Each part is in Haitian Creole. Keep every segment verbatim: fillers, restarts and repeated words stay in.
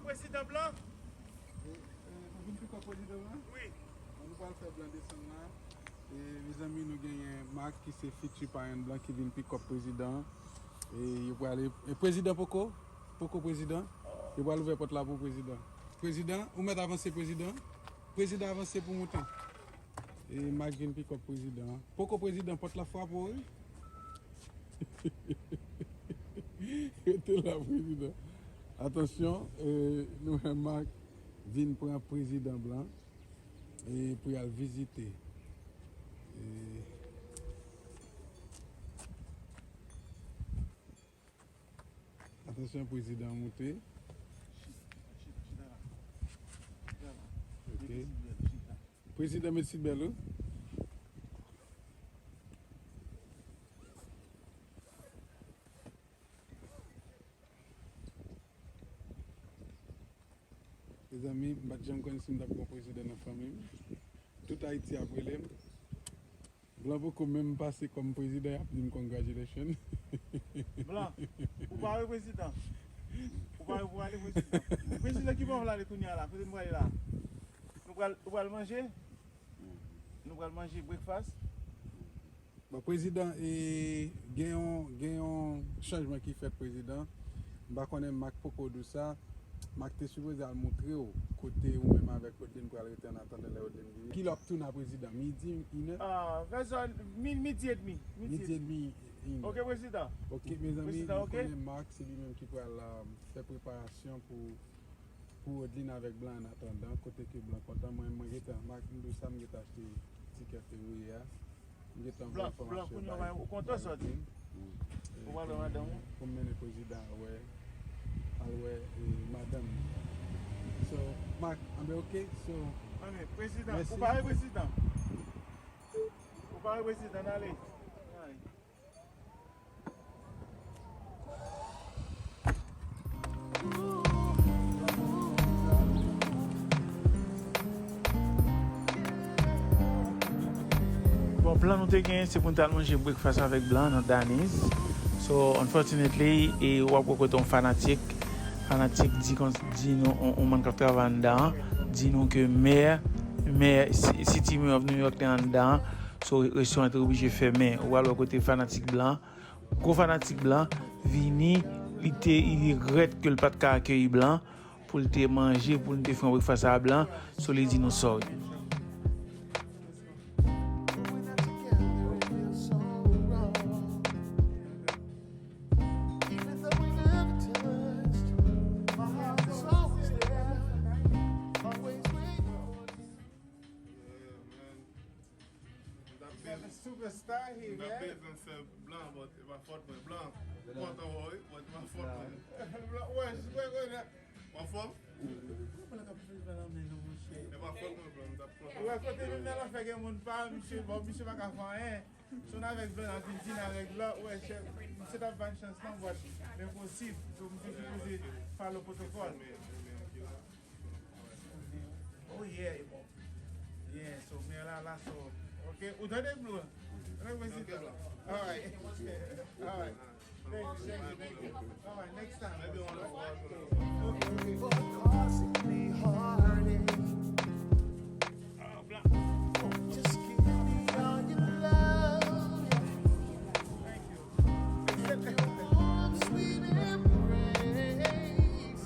Prezidan Blan? E, e, ou vin pikòp prezidan Blan? Wi. Bon, nou pral fè Blan desann la. E, mezanmi, nou genyen Marc ki se fiti parenn Blan ki vin pikòp prezidan. E, yo pral, e, prezidan poko? Poko prezidan. Yo pral ouvè pòt la pou prezidan. Prezidan, ou mèt avanse, prezidan. Prezidan, avanse pou moute. E Marc vin pikòp prezidan. Poko prezidan, pòt la frape w, wi. Rete la, prezidan. Atansyon, e, nou wè Marc vin pran prezidan Blan, e, pou y al vizite. E, atansyon, prezidan moute. Ok. Prezidan met sitbèl ou. Mezanmi, m pa t janm konn si m t ap gen yon prezidan nan fanmi m. Tout Ayiti ap rele m. Blan poko menm pase kòm prezidan, y ap di m congratulations. Blan, ou pare prezidan? Ou pare pou ale prezidan? Prezidan, ki bò w prale kounye a la? Kote nou prale la? Nou pral, ou pral manje? Nou pral manje breakfast? Bon, prezidan, e, gen yon, gen yon chanjman ki fèt, prezidan. M pa konnen, Marc poko di w sa. Marc te sipoze al montre w kote ou menm avèk Odeline pral rete an atandan lè Odeline vini. Kilè w ap tounen a prezidan? Midi, inè? Ah, vè zòn mi-, midi edmi. Midi edmi, inè. Ok, prezidan. Ok, mezanmi, nou konnen Marc, se li menm ki pral, ah, fè preparasyon pou pou Odeline avèk Blan an atandan, kote ke Blan kontan. Mwen, mwen gentan, m di w sa, m gentan achte tikè fevriye a. M gentan voye enfòmasyon bay Blan. Blan, kounye a, ou kontan sòti? Ou pral wè madanm ou? Pou m mennen prezidan al wè, al wè, e, madanm li. So, Marc, anben, ok, so, anben, prezidan, mèsi. Ou pare, prezidan? Ou pare, prezidan, n ale. N ale. Bon, plan nou te gen, se pou n t al manje breakfast avèk Blan nan Danny's. So, unfortunately, e w ap wè kote yon fanatik, fanatik di kon, di nou, yon, yon moun k ap travay anndan an, di nou ke mè, mè, si-, City Mayor of New York te anndan an. So, restoran te oblije fèmen. Ou al wè kote fanatik Blan, gwo fanatik Blan, vini, li te, li regrèt ke l pa t ka akeyi Blan pou l te manje, pou l te fè yon breakfast a Blan, so li di nou sorry. Yeah, man. M t ap bezwen, m t ap bezwen fè Blan, but e pa fòt mwen. Blan, m kontan wè w wi, but e pa fòt mwen. Blan, wè, wè, wè, wè. W anfòm? E pa fòt mwen, Blan, m t ap kontan. Wè, kote nou nan afè gen moun pa, misye, bon, misye pa ka fè anyen. Si w avèk Blan, ap vin dine avèk Blan, wè, chèf, misye t ap ban chans lan, but l enposib. So, misye sipoze follow protocol. Oh yeah, e bon. Yeah, so, mè la, la, so, ok, ou tande Blue? Tande Blue, sit down. Alright. Alright. Thank you, thank you, thank you. Alright, next time. Just give me all your love. Thank you. Your warm, sweet embrace.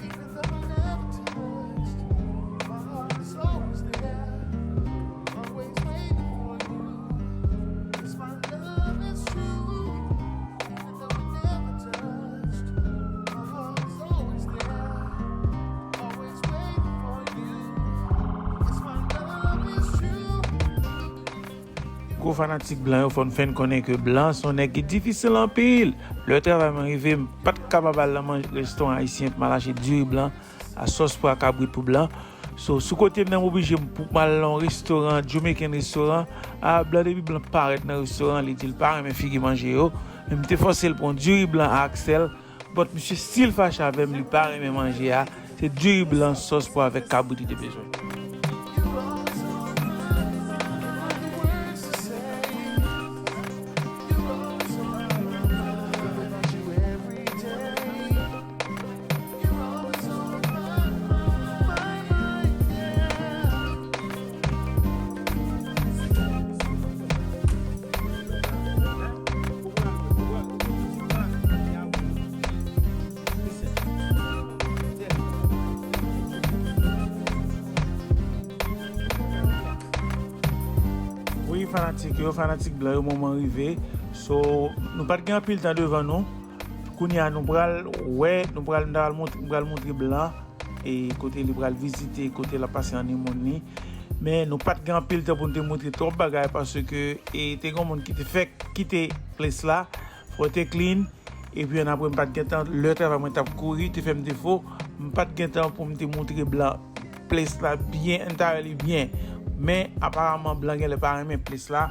Even though I never touched, my heart is always there, always waiting for you. Yes, my love is true. Even though I never touched, my heart is always there, always waiting for you. Yes, my love is true. Gwo fanatik Blan yo, fò n fè n konnen ke Blan se yon nèg ki difisil anpil. Lè travay mwen rive, m pa t kapab al nan manje restoran ayisyen pou m al achte diri Blan a sòs pwa kabrit pou Blan. So, sou kote m nan, m oblije m pou m al nan yon restoran, Jamaican restoran. A, Blan, depi Blan parèt nan restoran, li di l pa renmen figi manje yo. Men m te fòse l pran diri Blan a ak sèl. But misye still fache avè m, li pa renmen manje a. Se diri Blan sòs pwa avèk kabrit li te bezwen. Fanatik yo, fanatik blan yo, moman rive. So, nou pa t gen anpil tan devan nou. Kounye a, nou pral wè, nou pral, nou pral mont-, nou pral montre blan e kote li pral vizite, kote l ap pase honeymoon li. Men nou pa t gen anpil tan pou nou te montre twòp bagay paske e te gen moun ki te fèk kite ples la, fò te clean. Epi annapre, m pa t gen tan, lè travay mwen t ap kouri te fè m defo, m pa t gen tan pou m te montre blan ples la byen, entirely byen. Men aparaman blan genlè pa renmen ples la.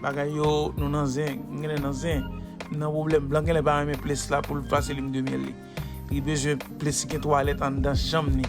Bagay yo, nou nan zen, m genlè nan zen, m nan pwoblèm. Blan genlè pa renmen ples la pou l pase lim de myèl li. Li bezwen ples ki gen twalèt anndan chanm ni.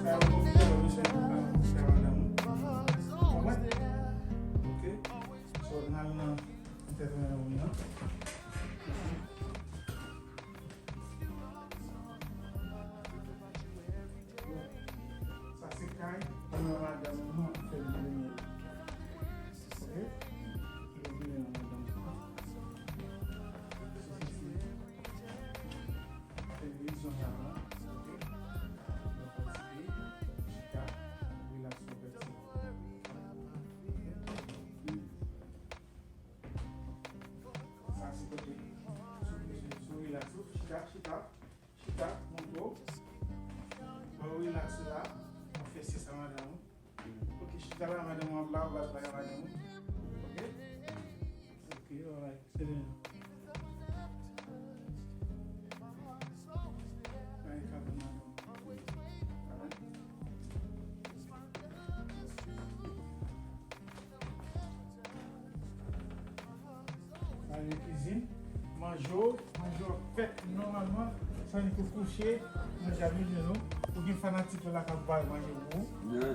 Sa yo konfye yo, mesye, a, mesye a madanm ou. Konprann? Ok. So, n al nan entèvenan wi an. Sa se kay, mwen madanm mwen ap fè l premye. Ok? Yo vini nan madanm mwen. So, sa se Fè rezon la, ok? Mwen pati chita, relax mwen pati. Sa se kote sou, sou relax ou, chita, chita, chita, montre w. Mwen relax la, mwen fè syès a madanm ou. Ok, chita la, madanm ou ap la, ou pral pale a madanm ou. Ok? Ok, alright. Se byen. Alright, ka pou madanm. Alright. Sa vin kizin, manje w, manje w ap fèt nòmalman, sa vin pou kouche, manje ap vin nou. Ou gen fanatik yo la k ap bay manje pou ou. Non,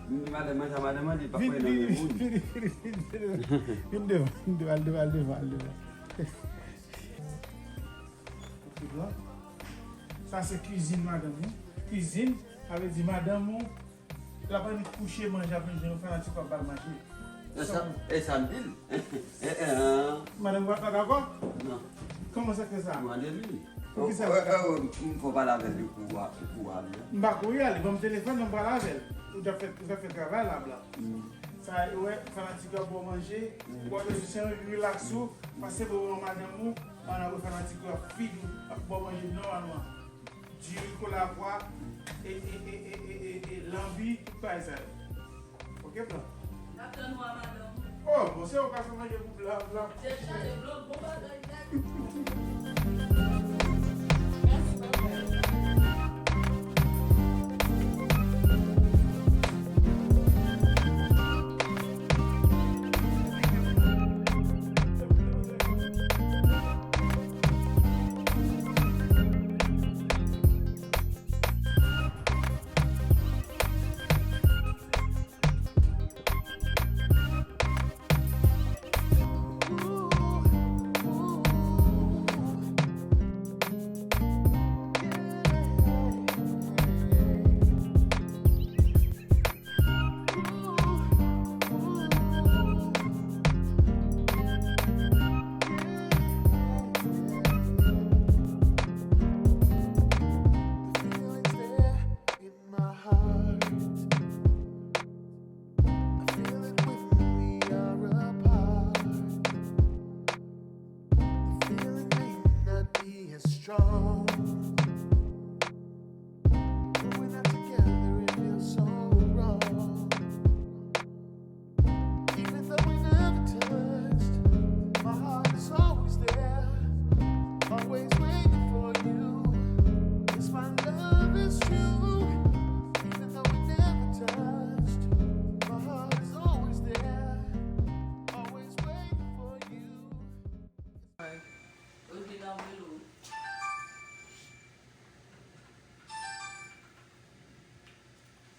m di madanm manje a madanm an, li pa kwè nan yon moun. Vin, vin, vin, vin, vin, vin devan, vin devan, al devan, al devan, al devan. Ok, blan. Sa se kizin madanm ou. Kizin, sa vle di madanm ou, l ap annik kouche, manje ap vin jwenn ou, fanatik w ap ba l manje. E sa, e sa m di l. E, e, an. Madanm ou pa dakò? Non. Kòman sa fè sa? Mande li. Poukisa? Ou, ou, ou, m fò pale avè l de kou a, de kou a li a. M pa kouri ale, ban m telefòn nan, m pale avè l. Ou t ap fè, ou t ap fè travay la, blan. Mm. Sa, ou wè, fanatik yo ap ba w manje, mm, w ap jis relax ou, pase bò madanm ou, ann apre fanatik yo ap feed ou, ap ba w manje nòmalman. Diri, kolapwa, e, e, lanbi, tout bagay sa yo. Ok, blan? N ap tann ou a madanm ou. Oh, bon, se ou ka fè manje pou blan, blan. Tèt chaje, blan, bon bagay nèt. Mèsi, bye bye.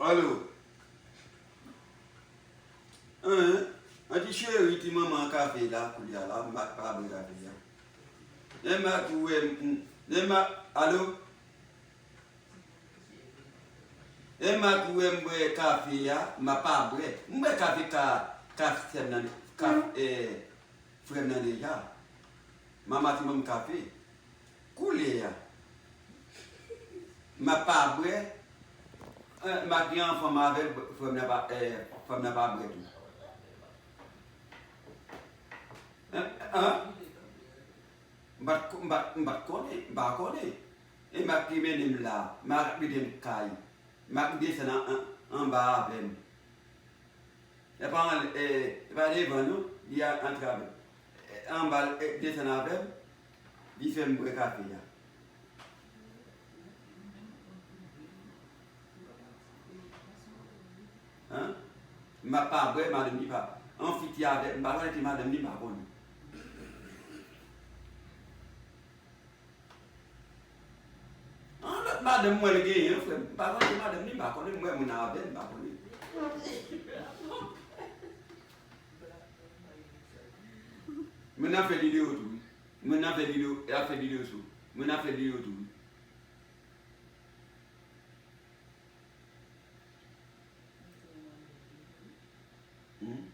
Alo. Hein? An ti cheri, ti manman kafe la, koulye a la, m pa, pa bwè kafe a. Lè m ak ou wè m, m, lè m ak, alo? Lè m ak ou wè m bwè kafe a, m pa bwè. M bwè kafe ka, ka frè m nan, ka, eh, frè m nan deja. Manman ti ban m kafe. Koulye a, m ap pa bwè, eh, m ap gen anfan m avè l, frè m nan pa, eh, frè m nan pa bwè tou. Hein? Hein? M pa t ko-, m pa, m pa t konnen, m pa konnen. E m ap ki mennen m la, m ap mennen m kay, m ap desann an, an, anba avè m. E pa anlè, e, e pa devan non, li a, antre avè m. E, anba, e, desann avè m, li fè m bwè kafe a. Hein? M ap pa bwè, madanm li pa. An fiti avè m, m pa konnen ki madanm li, m pa konnen. An lòt madanm mwen l genyen, frè m. M pa konnen madanm li, m pa konnen, m wè moun avè l, m pa konnen. Moun nan fè videyo tou, wi. Moun nan fè videyo, y ap fè videyo sou. Moun nan fè videyo tou, wi. Hmm?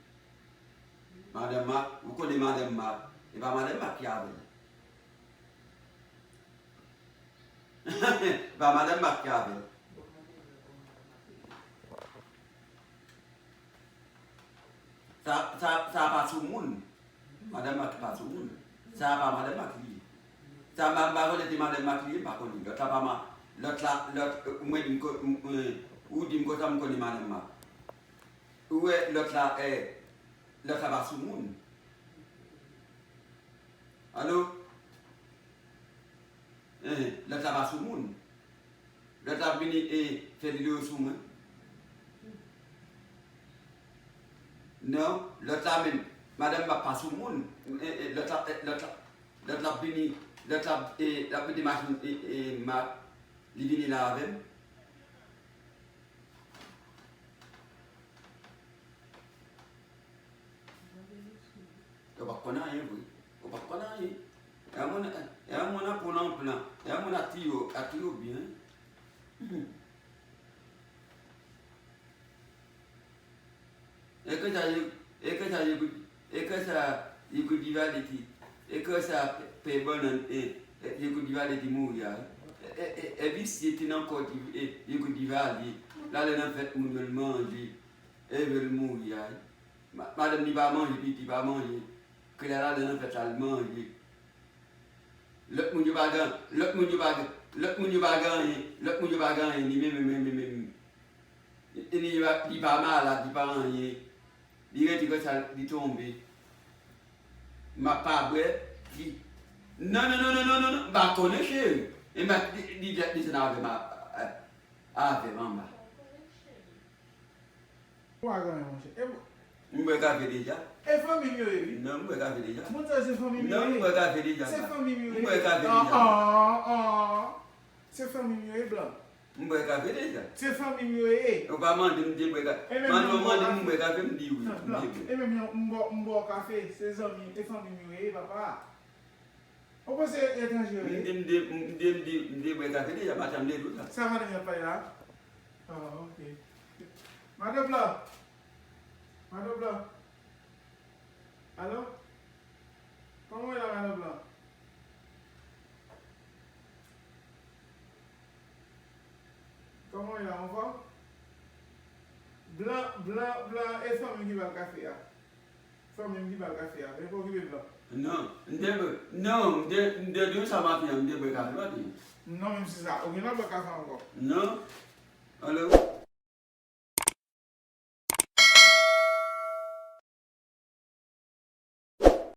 Madanm Mak, ou konnen madanm Mak. E pa madanm Mak ki avè l. E pa madanm Mak ki avè l. Sa, sa, sa pa sou moun. Madanm Mak pa sou moun. Sa pa madanm Mak li ye. Sa m pa, m pa konnen se madanm Mak li ye, m pa konnen. Lòt la pa ma-, lòt la, lòt, euh, mwen di m ko-, m, euh, ou di m konsa m konnen madanm Mak. Ou wè lòt la, eh, lòt la pa sou moun. Alo? Enhen, lòt la pa sou moun. Lòt la ap vini e fè videyo sou mwen. Non, lòt la menm, madanm Mak pa sou moun. E, e, lòt la, e, lòt la, lòt la ap vini, lòt la, e, l ap mete machin, e, e, Mak, li vini la avè m. Yo pa konn anyen vre. Yo pa konn anyen. E a moun, e a moun a plan an plan. E a moun a tiyo, a tiyo byen. E ke sa yo, e ke sa yo, e ke sa yo kou di vale ti. E ke sa pè, pè bannann, e, e, yo kou di vale ti mouri a. E, e, e, e visye ti nan kò ti, e, yo kou di vale. L ale nan fèt moun yo l manje. E vle l mouri a. Ma-, madanm li pa manje, pitit pa manje. Kè l al nan fèt la, l manje. Lòt moun yo pa gen, lòt moun yo pa gen, lòt moun yo pa gen anyen, lòt moun yo pa gen anyen, li menm, menm, menm, menm. E li pa, li pa malad, li pa anyen. Li rete konsa, li tonbe. M ap pa bwè, li, non, non, non, m pa konnen cheri. E m ap, li, li, li desann avè m a, a, avè m anba. Ou pa gen anyen, monchè. E m- M bwè kafe deja. E fanmi m yo ye, wi. Non, m bwè kafe deja. Moun sa yo se fanmi m yo ye. Non, m bwè kafe deja. Se fanmi m yo ye. M bwè kafe deja. Ah, ah, ah. Se fanmi m yo ye, blan. M bwè kafe deja. Se fanmi m yo ye. Ou pa mande m te bwè kafe. Mande m, mande m bwè kafe, m di wi. M te bwè. E menm jan m ba w, m ba w kafe, se zanmi, e fanmi m yo ye, papa. Ou panse etranje yo ye? M te, m te, m te, m te, m te bwè kafe deja, maten m te di w sa. Sa madanm yo ap pale la? Ah, ok. Madanm Blan! Madanm Blan! Alo? Kòman w ye la, Madanm Blan? Kòman w ye la, anfòm? Blan, Blan, Blan, e fanmi m ki ba l kafe a. Fanmi m ki ba l kafe a. E pa okipe m non. Non, m te, non, m te, m te di w sa maten an, m te bwè kafe maten an. Non, menm si sa, ou gentan bwè kafe ankò. Non. Alo?